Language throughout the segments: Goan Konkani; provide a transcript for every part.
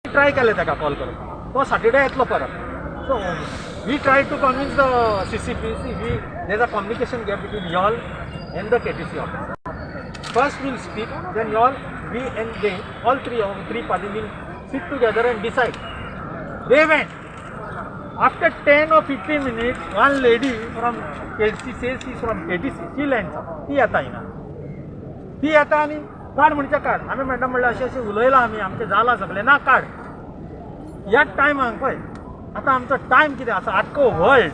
ट्राय केलें ताका कॉल करपाक, तो सॅटर्डे येतलो परत. So we try to convince the CCP, see, we there is a communication gap between y'all and the KTC office. First we'll speak, then y'all, we and they, all three parties will sit together and decide. They went. After 10 or 15 minutes, one lady from KTC says she's from KTC. She lands up. ती येता हिंगा, ती येता आनी काड म्हणचे काड. आमी म्हणटा म्हणल्यार अशें अशें उलयलां आमी, आमचें जालां सगळें, ना काड. ह्या टायमाक पळय, आतां आमचो टायम कितें आसा, आख्खो वर्ल्ड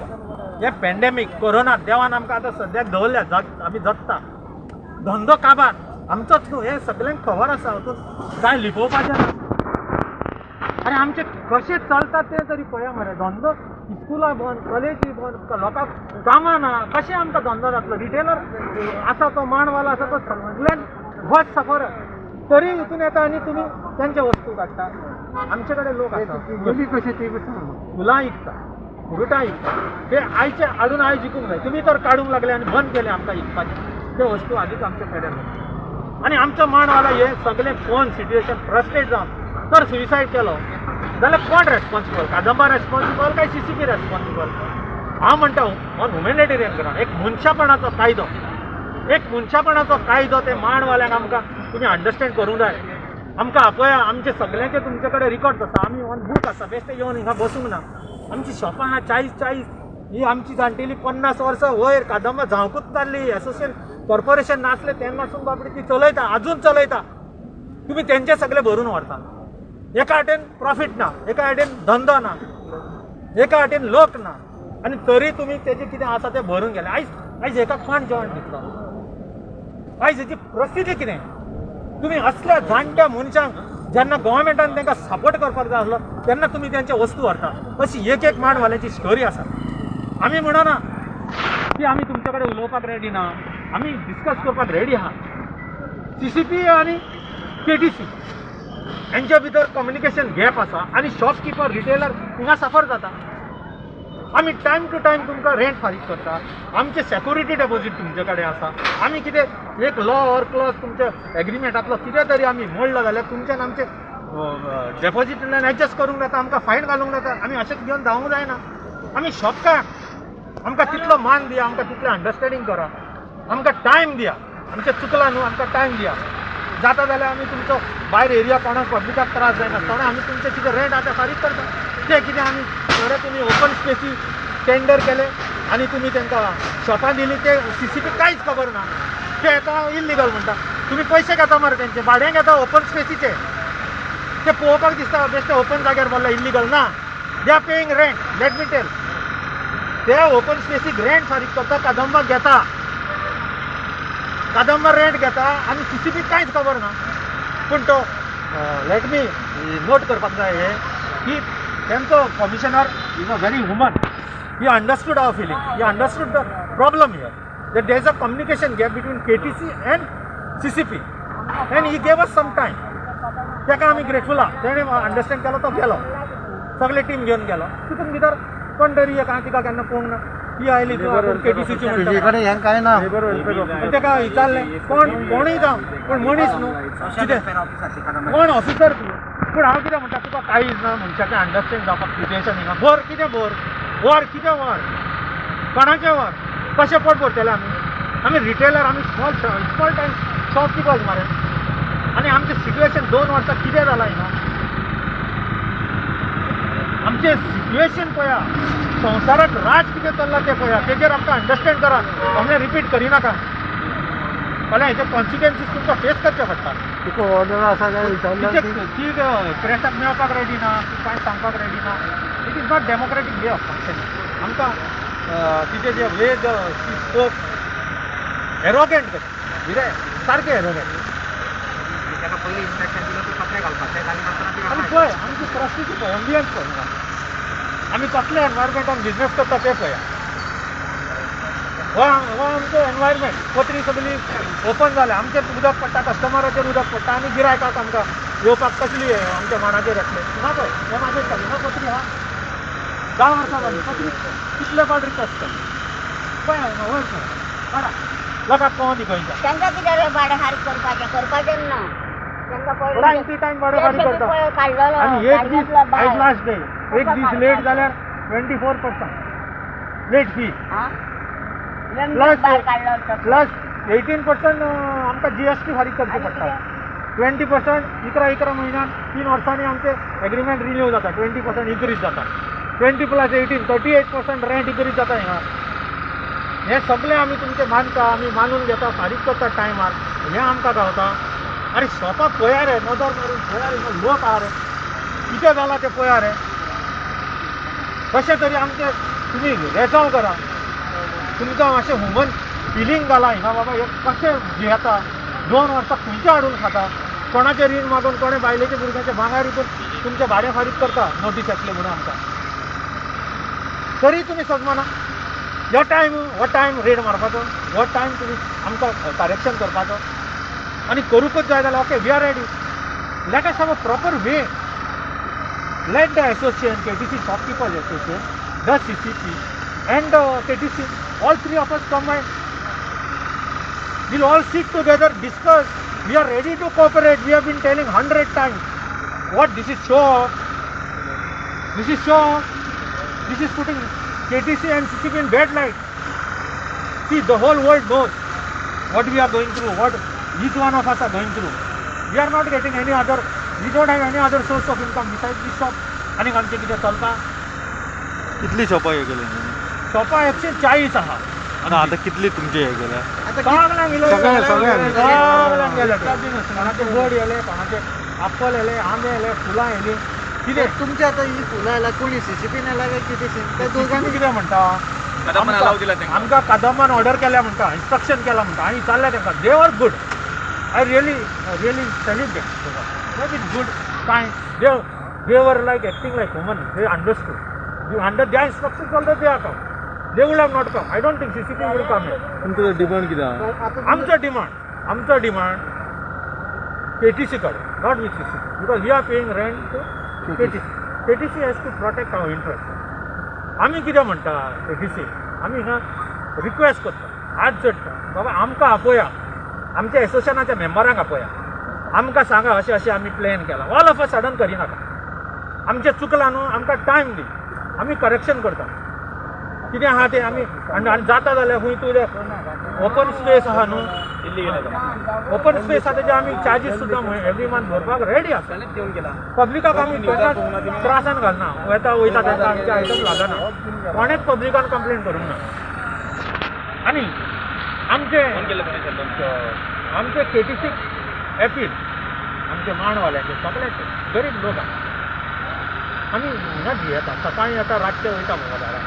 हे पेंडेमीक कोरोना, देवान आमकां आतां सद्याक दवरल्या, जग आमी जगता, धंदो काबार. आमचोच न्हू, हें सगल्यांक खबर आसा, हातूंत कांय लिपोवपाचें ना. आनी आमचे कशें चलता तें तरी पळया मरे. धंदो, स्कुलां बंद, कॉलेजी बंद, लोकांक कामां ना, कशें आमकां धंदो जातलो? रिटेलर आसा तो, मांडवालो आसा तो सगल्यान वच सफर, तरी हितून येता आनी तुमी तेंचे वस्तू काडटा. आमचे कडेन लोक आसा. गेली कशी ती बी सांग. फुलां इकता, फ्रुटां इकता, ते आयचे हाडून आयज विकूंक जाय. तुमी तर काडूंक लागले आनी बंद केले आमकां इकपाचें, ते वस्तू आदींच आमच्या पेड्यार जाता. आनी आमचो मांडवाला हे सगळे पळोवन सिट्युएशन फ्रस्ट्रेट जावन तर सुसायड केलो जाल्यार कोण रेस्पॉन्सिबल? कादंबा रेस्पॉन्सिबल काय सीसीपी रेस्पॉन्सिबल? हांव म्हणटा, ऑन ह्युमॅनिटेरियन ग्रावंड, एक मनशापणाचो कायदो, एक मनशापणाचो कायदो ते मांडवाल्यांक आमकां तुमी अंडरस्टँड करूंक जाय. आमकां आपया, आमचे सगळ्यांचे तुमचे कडेन रिकॉर्ड आसा, आमी ऑन बूक आसा. बेश्टे येवन हिंगा बसूंक ना. आमची शॉपां आहा 40 40, ही आमची जाणटेली 50 वर्सां वयर कादंबा जावंकूच नासली, एसोसिएशन कॉर्पोरेशन नासलें तेन्नासून बाबडी ती चलयता, अजून चलयता. तुमी तेंचे सगळे भरून व्हरता. एका वाटेन प्रॉफीट ना, एका वाटेन धंदो ना, एका वाटेन लोक ना, आनी तरी तुमी तेजें कितें आसा तें भरून गेले. आयज आयज हेका कोण जेवण दितलो? आयज हेची परिस्थिती कितें? तुमी असल्या जाणट्या मनशांक, जेन्ना गव्हर्मेंटान तांकां सपोर्ट करपाक जाय आसलो, तेन्ना तुमी तेंचे वस्तू व्हरता. अशी एक एक मांडवाल्याची स्टोरी आसा. आमी म्हणना की आमी तुमचे कडेन उलोवपाक रेडी ना, आमी डिस्कस करपाक रेडी आहा. सीसीपी आनी केटीसी हेंच्या भितर कम्युनिकेशन गॅप आसा आनी शॉपकिपर, रिटेलर हिंगा सफर जाता. आमी टायम टू टायम तुमकां रेंट फारीक करता, आमचे सेक्युरिटी डेपॉझीट तुमचे कडेन आसा. आमी कितें एक लॉ ऑर क्लॉज तुमच्या एग्रीमेंटांतलो कितें तरी आमी मोडलो जाल्यार तुमच्यान आमचे डेपॉझिटींतल्यान एडजस्ट करूंक जाता, आमकां फायन घालूंक जाता. आमी अशेंच घेवन धांवूंक जायना. आमी शॉपकार, आमकां तितलो मान दिया, आमकां तितलें अंडरस्टँडींग करा, आमकां टायम दिया. आमचें चुकलां न्हू, आमकां टायम दिया. जाता जाल्यार आमी तुमचो भायर एरिया कोणाक पब्लिकाक त्रास जायनासतना आमी तुमचें कितें रेंट आतां फारीक करता. तें कितें आमी थोडे तुमी ओपन स्पेसी टेंडर केले आनी तुमी तांकां शॉपां दिली, ते सीसीपी कांयच खबर ना. ते आतां इल्लिगल म्हणटा. तुमी पयशे घेता मरे, तेंचे भाडें घेता ओपन स्पेसीचे. ते पळोवपाक दिसता बेश्टे ओपन जाग्यार भरला, इल्लिगल ना. They are paying rent, let me tell. ते ओपन स्पेसीक रेंट फारीक करता, कादंबा घेता, कादंबा रेंट घेता आनी सीसीपी कांयच खबर ना. पूण तो let me note करपाक जाय हें की तेंचो commissioner is a very human. He understood our feeling, he understood the problem here, that there is a communication gap between KTC and CCP, and he gave us some time. ताका आमी ग्रेटफूल आहा. तेणें अंडरस्टँड केलो, तो गेलो, सगळे टीम घेवन गेलो. तितून भितर कोण तरी एक हांव तिका केन्ना पळोवंक ना, ती आयली केटीसीची म्हणटा. तुजे कडेन हें कांय ना. ताका विचारलें, कोण कोणूय जावं, पूण मनीस न्हू, कितें कोण ऑफिसर तूं? पूण हांव कितें म्हणटा तुका, कांयच ना मनशाचें अंडरस्टँड जावपाक. सिट्युएशन हिंगा भर कितें, भर वर कितें, वर कोणाचें वर, कशें पोट भरतले आमी? आमी रिटेलर, आमी स्मॉल स्मॉल टायम शॉपकिपर्स मरे. आनी आमचें सिट्युएशन 2 वर्सां कितें जालां हिंगा, आमचें सिट्युएशन पळया, संवसाराक राज कितें चल्लां तें पळया, तेजेर आमकां अंडरस्टँड करा. आमकां रिपीट करिनाका, फाल्यां हेचे कॉन्सिक्वन्सीस तुमकां फेस करचे पडटा. तुका ऑर्डर आसा काय विचारल्यार? ती प्रेसाक मेळपाक रेडी ना, ती कांय सांगपाक रेडी ना. It is not democratic way of functioning. आमकां तिचे जे वे शी स्पोक, एरोगेंट कशें कितें, सारकें एरोगेंट. ताका पयलीं इन्स्ट्रक्शन दिलो तूं कपडे घालपाक, ते घालिनासतना ती आनी पळय, आमची परिस्थिती पळय, एम्बियन्स पळय हिंगा. आमी कसल्या एनवायरमेंटान बिजनेस करता ते पळया. हो हो आमचो एनवायरमेंट. पत्री सगळी ओपन जाल्या, आमचेर उदक पडटा, कस्टमराचेर उदक पडटा आनी गिरायकाक आमकां येवपाक कसली आमच्या माणाचेर येतले? हिंगा पळय, हे म्हाजेर हिंगा पत्री आहा, 10 वर्सां जाली पत्री, कितले फावट रिक्वेस्ट केली. पळय हांगा वयर पळय, काडा, लोकांक कळोन दी खंयच्या. तांकां कितें रे भाडें फारीक करपाचें, करपाचें ना. टायम टू टायम भाडें फारीक करता. आनी एक दीस, आयज लास्ट डे, एक दीस लेट जाल्यार 24% late fee plus 18% आमकां जीएसटी फारीक करचें पडटा. 20% 11 11 म्हयन्यान 3 वर्सांनी आमचे एग्रीमेंट रिन्यू जाता, 20% इन्क्रीज जाता. 20 plus 18, 38% rent increase जाता हिंगा. हें सगळें आमी तुमचें मानता, आमी मानून घेता, फारीक करता टायमार. हें आमकां गावता. आरे, शॉपाक पळया रे, नदर मारून पळया रे. लोक आहा रे, कितें जालां तें पळया रे. कशें तरी आमचें तुमी रेजॉल्व करा. तुमकां मातशें ह्युमन फिलींग घाला हिंगा. बाबा, हे कशें जियेता? 2 वर्सां खंयचें हाडून खाता? कोणाचें रीण मागून, कोणें बायलेच्या भुरग्याचें भांगर विकून तुमचें भाडें फारीक करता. नोटीस येतलें म्हणून आमकां, तरी तुमी सजमाना. हो टायम, हो टायम रेड मारपाचो, हो टायम तुमी आमकां करेक्शन करपाचो. आनी करूंकच जाय जाल्यार, okay, we are ready. Let us have a proper way. Let the association, KTC Shopkeepers Association, the CCP and the KTC, all three of us combine. We'll all sit together, discuss. We are ready to cooperate. We have been telling hundred times. What this is, show off? This is show off. This is putting KTC and CCP in bad light. See, the whole world knows what we are going through, what each one of us are going through. We are not getting any other, we don't have any other source of income besides this shop. आनी आमचें कितें चलता? कितली शॉपां हे केले? शॉपां 140 आहा. ना, आतां कितली तुमचे हे केल्या? सगळ्यांक इलो. सगळ्यांक, सगळ्यांक. सगळ्यांक गेले. कोणाचे गोड येले, कोणाचे आप्पल येले, आंबे येले, फुलां येली, कितें. तुमच्या आता ही फुलां आयला, कोणी सीसीपीन आयला काय कितें काय दोगांनी? कितें म्हणटा? कदंबान allow दिला तेंका. आमकां कदंबान ऑर्डर केल्या म्हणटा, इन्स्ट्रक्शन केला म्हणटा. आनी विचारलें तांकां, they are good. I really really salute them. That is good काय. They were like acting like human. They understood. Under their instruction also they are come. They would have not come, I don't think CCP will come. तुमचो डिमांड कितें आहा? आता आमचं डिमांड केटीसी कडेन, not with CCP, because we are paying rent to KTC. KTC has to protect our interest. आमी कितें म्हणटा, केटीसी, आमी हिंगा रिक्वेस्ट करता, हात जोडटा, बाबा आमकां आपोया, आमच्या एसोसिएशनाच्या मेंबरांक आपोया, आमकां सांगा अशें अशें आमी प्लॅन केला. ऑल ऑफ अ सडन करिनाका. आमचें चुकलां न्हू, आमकां टायम दी, आमी करेक्शन करता. कितें आहा तें आमी. आनी जाता जाल्यार खंय तुजें ओपन स्पेस आहा न्हू, ओपन स्पेस आहा, तेजे आमी चार्जीस सुद्दां एवरी मंथ भरपाक रेडी आसा. देवन गेला. पब्लिकाक आमी केन्नाच त्रासान घालना. वयता वयता तांकां आमचे आयटम लागना, कोणेच पब्लिकान कंप्लेन करूंक ना. आनी आमचे फोन केल्लो कोणें शेल्डोन? आमचे केटीसी एपील, आमचे मांडवाल्याचे सगळ्याचे गरीब लोक आहा. आमी हिंगा जियेता, सकाळीं येता, रातचे वयता मुगो दारात.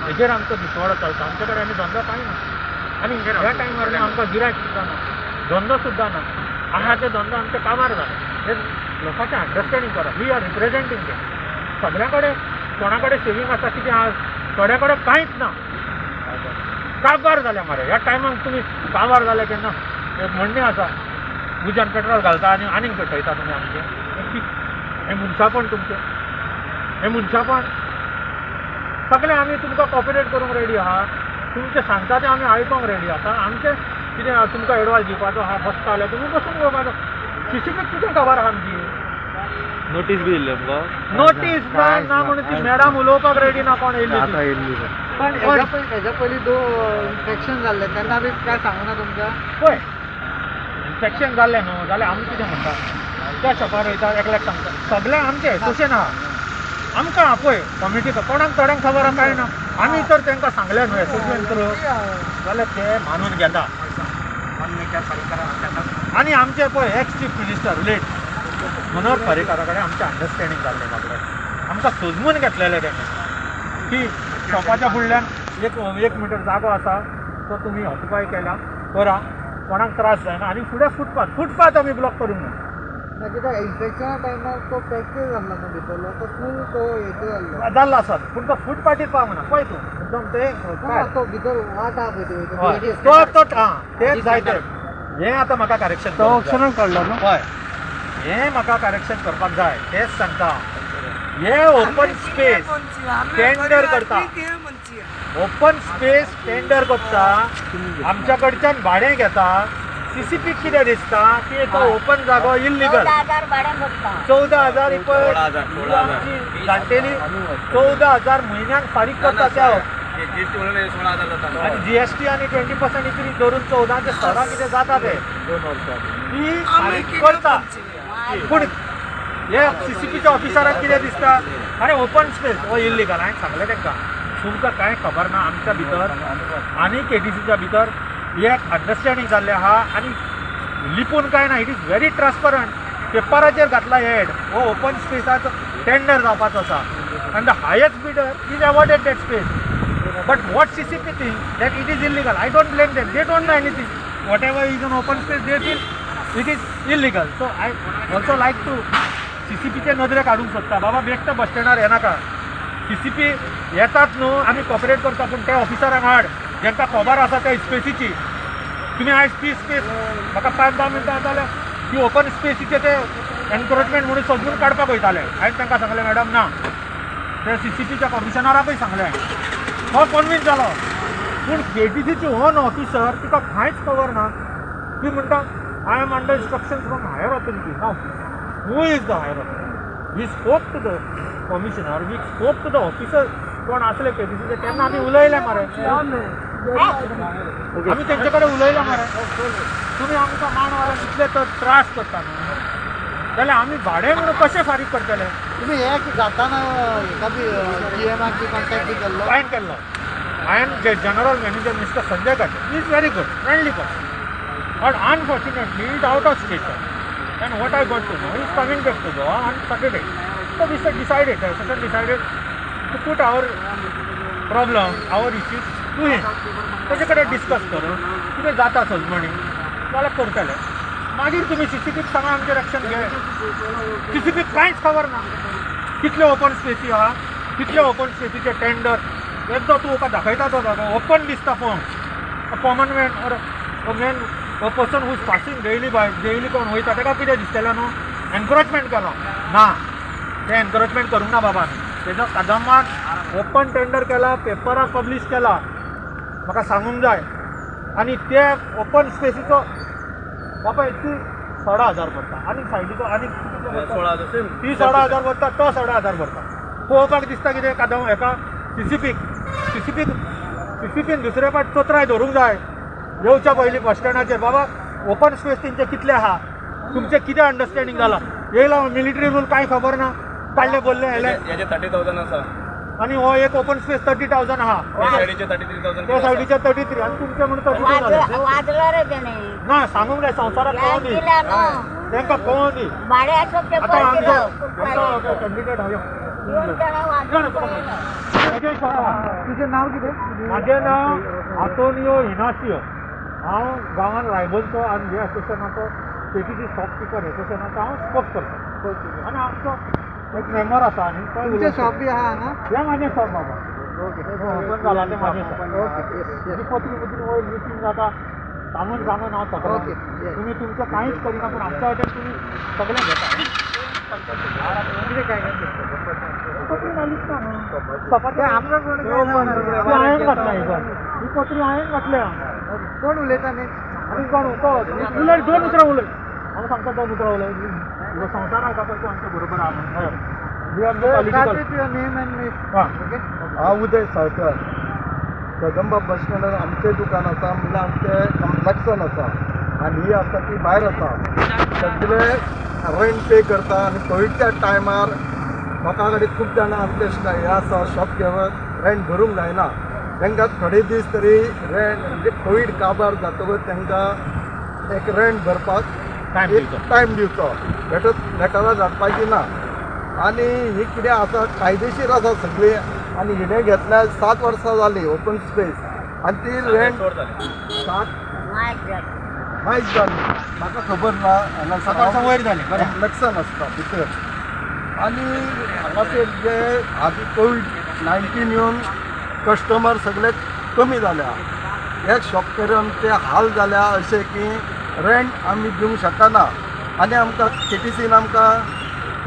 हेजेर आमचो दिसवाडो चलता. आमचे कडेन आनी धंदो कांय ना. आनी ह्या टायमार न्हू आमकां गिरायक सुद्दां ना, धंदो सुद्दां ना. आहा ते धंदो आमचे काबार जाले. हे लोकांचें अंडरस्टँडींग करा. We are representing them. सगळ्यां कडेन, कोणा कडेन सेवींग आसा, कितें आहा, थोड्या कडेन कांयच ना. काबार जाल्या मरे. ह्या टायमाक तुमी काबार जाले केन्ना. एक म्हणणें आसा, उज्यान पेट्रोल घालता आनी आनीक पेटयता तुमी आमचें. हें मनशापण तुमचें? हें मनशापण सगळें? आमी तुमकां कॉपरेट करूंक रेडी आहा. तुमचें सांगता तें आमी आयकोंक रेडी आसा. आमचें कितें आहा, तुमकां एडवायस दिवपाचो आहा, बसता जाल्यार तुमी बसून घेवपाचो. सीसीपीक कितें खबर आहा आमची? नोटीस बी दिल्ली आमकां? नोटीस ना ना म्हणून ती मॅडम उलोवपाक रेडी ना. कोण येयल्ली आता ती. येयल्ली. पण हेज्या पयलीं दो इन्फेक्शन जाल्लें तेन्ना बी काय सांगूना तुमकां? पळय, इन्फेक्शन जाल्लें न्हू, जाल्यार आमी कितें म्हणटा, त्या शॉपार वयता, एकल्याक सांगता, सगळें आमचें एसोसिएशन आहा, आमकां आपय कमिटीक. कोणाक थोड्यांक खबर आहा, काय ना. आमी तर तांकां सांगलें न्हू एसोसिएशन थ्रू, जाल्यार ते मानून घेता. 1 मिटर फारीक करा ताका. आनी आमचे पळय ex chief minister late Manohar पर्रीकारा कडेन आमचें अंडरस्टँडींग जाल्लें. बाबडे आमकां सोजमून घेतलेलें तेणें की शॉपाच्या फुडल्यान एक एक मिटर जागो आसा, तो तुमी ऑक्युपाय केला, करा, कोणाक त्रास जायना. आनी फुडें फुटपाथ, फुटपाथ आमी ब्लॉक करूंक ना. ना, कित्याक इन्फेक्शना टायमार तो पॅकेज जाल्लो न्हू भितरलो, तो फूल तो हेतू जाल्लो. जाल्लो आसत, पूण तो फुटपाथीर पावना. पळय तूं एकदम ते ना, तो भितर वाट आहा पळय ती. हय, तो तो आं तेच जाय ते. हें आतां म्हाका करेक्शन तो ऑप्शनाक काडलो न्हू. हय, हें म्हाका करेक्शन करपाक जाय. तेच सांगता, हे ओपन स्पेस टेंडर करता, ओपन स्पेस टेंडर करता, आमच्या कडच्यान भाडें घेता. सीसीपी कितें दिसता की तो ओपन जागो इल्लिगल. 14,000 भाडें भरता. 14,000 रुपये आमची जाणटेली 14,000 म्हयन्याक फारीक करता त्या. आनी जीएसटी आनी 20% इतली धरून 14 ते 16 कितें जाता ते ती फारीक करता. पूण हे सीसीपीच्या ऑफिसराक कितें दिसता, अरे ओपन स्पेस हो इल्लिगल. हांवें सांगलें तांकां, तुमकां कांय खबर ना. आमच्या भितर आनी केटीसीच्या भितर एक अंडरस्टँडींग जाल्लें आहा आनी लिपून कांय ना. It is very transparent. पेपराचेर घातला एड, हो ओपन स्पेसाचो टेंडर जावपाचो आसा आनी the highest bidder is awarded that space. But what CCP think that it is illegal. I don't blame them. They don't know anything. Whatever is an open space, they feel it is illegal. So I also like to सीसीपीचे नदरेक हाडूंक सोदता, बाबा बेश्टे बस स्टँडार येनाका. सीसीपी येतात न्हू, आमी कॉपरेट करता, पूण त्या ऑफिसरांक हाड जेंका खबर आसा त्या स्पेसीची. तुमी आयज ती स्पेस म्हाका 5-10 मिनटां जाल्यार ती ओपन स्पेसीचे ते एनक्रोचमेंट म्हणून समजून काडपाक वयताले. हांवें तांकां सांगलें, मॅडम ना. ते सीसीपीच्या कमिशनराकूय सांगलें, हो कन्विन्स जालो. पूण केटीसीची ओन ऑफिसर, तिका कांयच खबर ना. ती म्हणटा, I am under instruction from higher authority. Now who is the higher authority? We spoke to the commissioner, we spoke to the officer. कोण असले केटीसीचे तेन्ना आमी उलयले मरे, आमी तेंचे कडेन उलयले मरे. तुमी आमकां मांडवाल्याक इतले तर त्रास करता न्हू, जाल्यार आमी भाडें म्हणून कशें फारीक करतले? तुमी हे जाताना हेका बी जीएमाक बी कॉन्टॅक्ट बी केल्लो? हांवें केल्लो. हांवें जे general manager Mister Sanjay Gate is very good, friendly person, but unfortunately is out of station and what I got to know, is coming back to Goa on Saturday. So we decided, session decided to put our problem, our issues to him. ताजे कडेन डिस्कस करून कितें जाता सजमणी जाल्यार करतले. मागीर तुमी सीसीपीक सांगा, आमचेर एक्शन घे. सीसीपीक कांयच खबर ना कितले ओपन स्पेसी आहा, कितले ओपन स्पेसीचे टेंडर. एकदां तूं तुका दाखयता तो जागो ओपन दिसता पळोवंक. A common man or a man, a person who is passing daily by daily, कोण वयता ताका कितें दिसतलें न्हू, एनक्रोचमेंट केलो ना. तें एनक्रोचमेंट करूंक ना बाबा आमी. तेजो कदमान ओपन टेंडर केला, पेपरार पब्लीश केला, म्हाका सांगूंक जाय. आनी ते ओपन स्पेसीचो बाबा ती 16,000 भरता आनी सायडीचो आनी कितले भरता? ती 16,000 भरता, तो 16,000 भरता. पळोवपाक दिसता कितें कदम हेका सीसीपीक? सीसीपीन दुसरे पाट चोत्राय धरूंक जाय येवच्या पयलीं बस स्टँडाचेर. बाबा, ओपन स्पेस तेंचे कितले आहा, तुमचें कितें अंडरस्टँडींग जालां? येयला मिलिटरी रूल कांय खबर ना. काडले बोल्ले हेले. हेजे 30,000 आसा. आनी हो एक ओपन स्पेस 30,000 आहा. त्या सायडीचे 33,000. त्या सायडीचे 33 आनी तुमचे म्हणून 32 जाले. वाजलो रे तेणे. ना, सांगूंक जाय संवसाराक कळों दी. दिला न्हू. तांकां कळों दी. भाड्याचो आतां पेपर आमचो दिलो. आमचो कॅन्डिडेट हायो. येवन तेणें वाजून पळयलो. तुजें नांव कितें? म्हाजें नांव आंतोनियो इनासियो. हांव गांवान रायबंदचो आनी हे एसोसिएशनाचो, केटीसी शॉपकिपर एसोसिएशनाचो हांव स्पोक्स पर्सन आनी आमचो एक मेंबर आसा आनी तो तुमचें उलयता. शॉप बी आहा हांगा? हें म्हाजें शॉप बाबा. ओके. ओपन जाला तें म्हाजें शॉप. ओके, तुजी पत्री पत्री वयर मिटींग जाता, सांगून सांगून हांव थकलो. Okay, yes. तुमी तुमचें कांयच करिना, पूण आमच्या वाटेन तुमी सगळें घेता. कितें काय काय? पत्री घालीच ना न्हू. ते आमकां कोण काय सांगणार? ती हांवें घातल्या ही पण. ही पत्री हांवें घातल्या. ओके. कोण उलयता नेक्स्ट? आनी कोण तो उलय, दोन उतरां उलय. हांव सांगता, दोन उतरां उलय. तुका संवसार आयका पळय, तूं आमच्या बरोबर आहा म्हणून. हय. We are no Start political. with your name and हां. ओके. हांव उदय साळकर. कदंबा बस स्टँडार आमचें दुकान आसा, म्हणल्यार आमचें कॉम्प्लेक्सान आसा आनी ही आसा ती भायर आसा. सगळे रेंट पे करता आनी कोविडच्या टायमार लोकां कडेन खूब जाणां आमचे हे आसा, शॉप घेवन रेंट भरूंक जायना. तांकां थोडे दीस तरी रेंट, म्हणजे कोवीड काबार जातकूच तांकां एक रेंट भरपाक टायम एक दिवचो. टायम दिवचो, लेटर लेटरां धाडपाची ना. आनी ही कितें आसा, कायदेशीर आसा सगळी. आनी हिणें घेतल्यार 7 वर्सां जालीं ओपन स्पेस आनी ती रेंट सात मायक जालें. मायज जाली, म्हाका खबर ना. 7 वर्सां वयर जालीं, बरें. कॉम्प्लेक्सान आसता भितर. आनी हांगासर जे आदी कोवीड 19 येवन कस्टमर सगळे कमी जाल्या, एक शॉपकरांचे ते हाल जाल्या अशें की रेंट आमी दिवंक शकना. आनी आमकां केटीसीन आमकां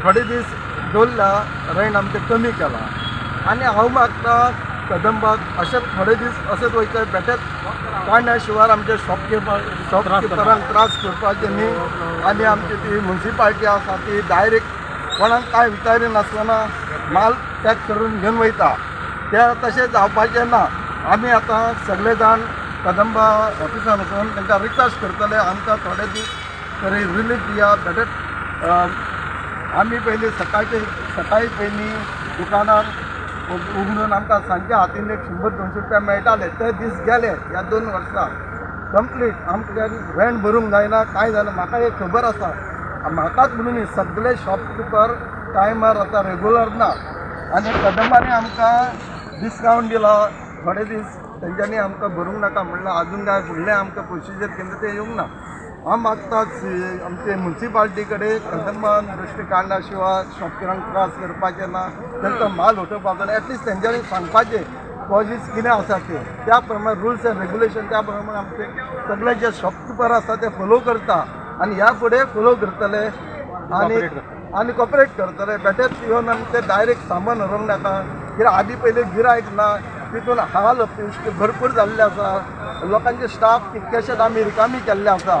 थोडे दीस दवरला, रेंट आमचें कमी केलां. आनी हांव मागता कदंबाक अशेच थोडे दीस अशेच वयता बेठेच कांय शिवार आमचे शॉपकिपरांक त्रास करपाचे न्ही. आनी आमची ती मुन्सिपाल्टी आसा ती डायरेक्ट कोणाक कांय विचारिनासतना माल पॅक करून घेवन वयता. ते तशें जावपाचें ना. आमी आतां सगळे जाण कदंबा ऑफिसान वचून तांकां रिक्वेस्ट करतले, आमकां थोडे दीस तरी रिलीफ दिया. बेठेच आमी पयलीं सकाळचे सकाळी पयलीं दुकानार उगडून आमकां सांजच्या हातीन एक 100-200 रुपया मेळटाले. ते दीस गेले. ह्या 2 वर्सां कंप्लीट आमकां रेंट भरूंक जायना, कांय जायना. म्हाका एक खबर आसा, म्हाकाच म्हणून न्ही, सगळे शॉपकिपर टायमार आतां रेगुलर ना. आनी कदंबानी आमकां डिस्कावंट दिला थोडे दीस. तेंच्यांनी आमकां भरूंक नाका म्हणलां. अजून काय फुडलें आमकां प्रोसिजर केन्ना तें येवंक ना. हांव मागता आमचे मुन्सिपाल्टी कडेन, कदंबान दृश्टी काडना शिवाय शॉपकिपरांक त्रास करपाचे ना, तांकां माल उठोवपाचो ना. एटलिस्ट तेंच्यांनी सांगपाचें कॉजीस कितें आसा ते, त्या प्रमाणे रुल्स एंड रेगुलेशन, त्या प्रमाणे आमचे सगळे जे शॉपकिपर आसा ते फोलो करता आनी ह्या फुडें फोलो करतले आनी आनी कॉपरेट करतले. बेठेच येवन आमी ते डायरेक्ट सामान व्हरूंक नाका, कित्याक आदी पयलीं गिरायक ना. तितून हाल भरपूर जाल्ले आसा. लोकांचे स्टाफ कितकेशेच आमी रिकामी केल्ले आसा.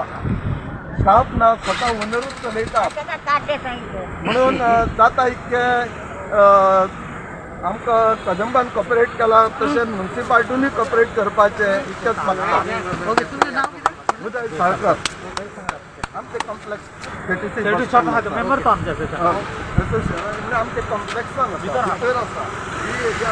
स्टाफ ना, स्वता ओनरूच चलयता. ताका काड्डे सांगितलं. म्हणून जाता इतकें आमकां कदंबान कॉपरेट केला तशें मुन्सिपाल्टीनूय कॉपरेट करपाचें इतकेंच मागता. ओके, तुमचें नाव कितें? उदय साळकर. आमचें कॉम्प्लेक्स 36. थर्टी शॉप आहा, मेंबर तो आमच्या आमचे कॉम्प्लेक्सान आसा, भितर आसा ही एरिया.